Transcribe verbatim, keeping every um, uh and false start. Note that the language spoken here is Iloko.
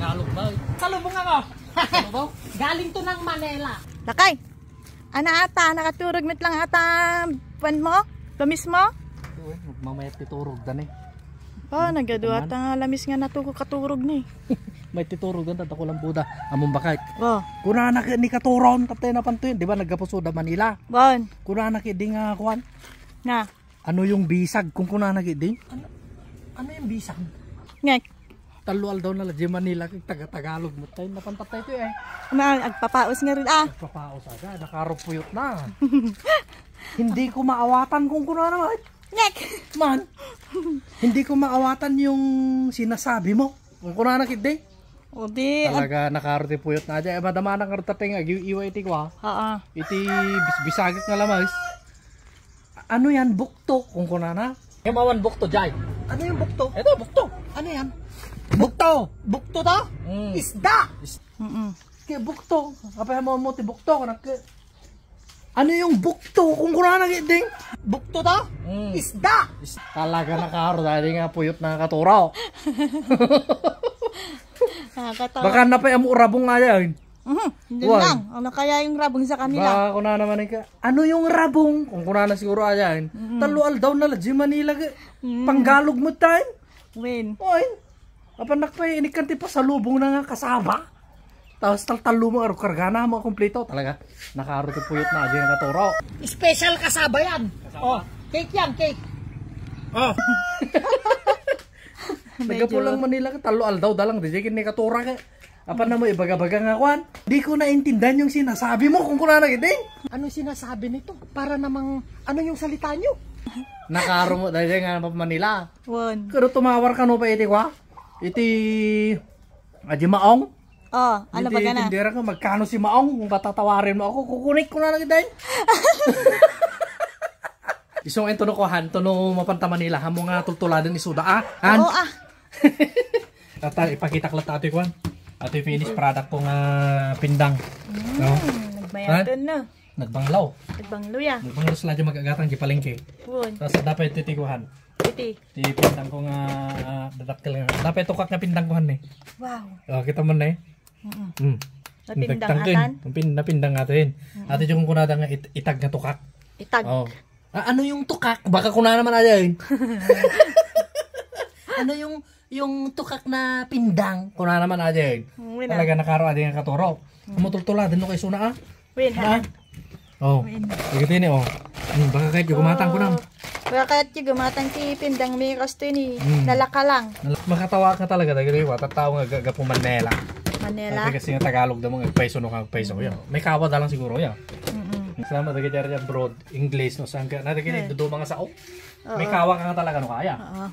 Tagalog ba? Salubong ako. Salubong? Galing to ng Manila. Lakay! Ana ata, nakaturog met lang ata, kuan mo? Lamis mo? Uy, mamayat ti turog da ni. Oh, nagadu ata nga lamis nga natugo katurog ni. May ti turog da, tatakulang buda. Among bakay. Oh. Kunana ka ni Katuron, tatay na pantuyon, di ba naggapuso da Manila? Bon. Kunana ka di nga kuan? Na. Ano yung bisag? Kung kunana ka di? Ano, ano yung bisag? Ngek. Tallo aldaw na la di Manila, kag taga-Tagalog mo tayo. Napantatay to eh. Na, agpapaos nga rin ah. Agpapaos aga, nakarupuyot na. Hindi ko maawatan kung kunana nga. Ngek. Man, hindi ko maawatan yung sinasabi mo. Kung kunana ka di? O di, ag- Talaga, nakaro ti puyot na dyan. Eh, madama na nga rutating, agiw-iwa iti kwa. Oo. Iti bis-, bisagak nga lamas. Ano yan? Bukto, kung kunana. Yung awan bukto, Jay. Ano yung bukto? Ito, bukto. Ano yan? Bukto! Bukto to? Mm. Isda! Is- Mm-mm. Kaya bukto. Kapag mo mo ti bukto, kanak-, ano yung bukto? Kung kunana, ding? Bukto to? Mm. Isda! Is- Talaga nakaro, dahil nga puyot na katuro. Nakakatawa. Baka na pa yung rabong nga yan. Mhm, yun Why? lang. Ano kaya yung rabong sa kanila? Baka kuna naman ka, ano yung rabong? Kung kuna na siguro ayan. Mm. Talo aldaw na la, di Manila ka. Mm. Panggalog mo tayo. Win. Oy. Apan nakpay, inikan ti pasalubong na nga kasaba. Tapos taltalo mo, aro kargana mo, kompleto. Talaga, nakaro ti puyot na, di nakaturo. Special kasaba yan. Oh, cake yan, cake. Oh. Medyo Nagapulang Manila ka, talo aldaw, dalang, di, di, ni katura ka. Apan na mo ibaga-baga nga kwan? Di ko naintindihan yung sinasabi mo kung kunana gid, eh. Ano sinasabi nito? Para namang, ano yung salita nyo? Nakaro mo, dahil nga naman Manila. Won. Pero tumawar ka no pa iti kwa? Iti, adi maong? Oh, ano Iti ba gana? Tindera ka, magkano si maong? Kung patatawarin mo ako, kukunik ko na lang, dahil. Isong ento no kuhan, to no mapanta Manila, hamo nga tultuladan isuda, ah? Han? Oo, ah. Tata, ipakita ko lang atoy kuan. Atoy finished product ko nga pindang. Mm, No? nagmayaton Han? na. Nagbanglaw. Nagbanglo ya. Nagbanglaw sila di mag-agatang di palengke. Won. Tapos dapat ito tikuhan. Iti. Di pindang ko nga ah, dadakkel nga. Dapat tukak nga pindang ko han eh. Wow. Oh, kita mo na eh. Mm-mm. Hmm. Napindang Nagtangken. atan? Napin-, napindang atin. Ate, yung kunada nga it- itag nga tukak. Itag. Oh. Ah, ano yung tukak? Baka kuna naman aja yun. Ano yung yung tukak na pindang? Kuna naman aja yun. Wala. Talaga nakaro aja yung katuro. Matultula din no kay suna ah. Win, Ha? ha? Oh. Win. Ikaw tini oh. Hmm, baka kahit yung gumatang ko na. Oh. Baka kahit yung gumatang ti pindang may kasto ni Hmm. nalaka lang. Nal- Makatawa ka talaga dagiti wa tattao nga ga- gapu Manila. Manila. Dati kasi nga Tagalog da mga agpaiso no kang agpaiso ya. May kawa da lang siguro ya. Mm-mm. Salamat dagiti area abroad, English no saan ka. Na dagiti Hmm. duduma nga sao. Oo. May kawa ka nga talaga no kaya. Oo.